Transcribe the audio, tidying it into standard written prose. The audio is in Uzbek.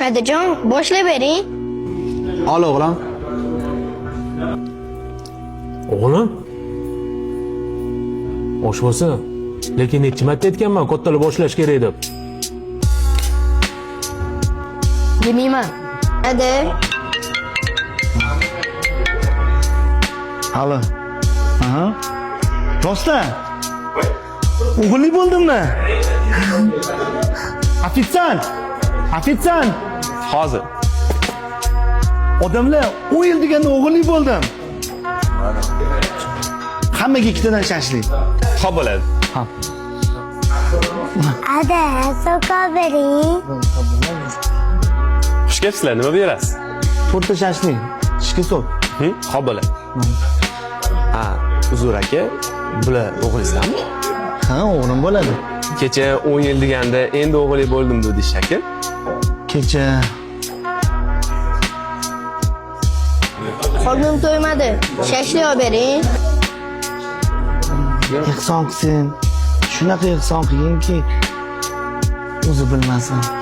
Adajon, boshlab bering. Ol o'g'lim. O'g'lim? Osh bo'lsin. Lekin necha marta aytganman, kattalar boshlash kerak deb. Yemayman. Ada, Alo. Aha. Rostdan? O'g'illik bo'ldimmi? Ofitsiant! Ofitsiant! Hozir. Odamlar 10 yil deganda o'g'illik bo'ldim. Hammaga ikkitadan shashlik. Xo'p bo'ladi. Ada, soka bering. Xush kelibsizlar, nima berasiz? To'rtta shashlik. Tishga so'k. Xo'p bo'ladi. Ha, uzr aka, bular o'g'lingizlarmi? Ha, o'g'lim bo'ladi. Kecha 10 yil deganda endi o'g'li bo'ldim dedingiz aka. Kecha qornim to'ymadi. Shashlik olib bering. ehson qilsin. Shunaqa ehson qilginki, o'zi bilmasin.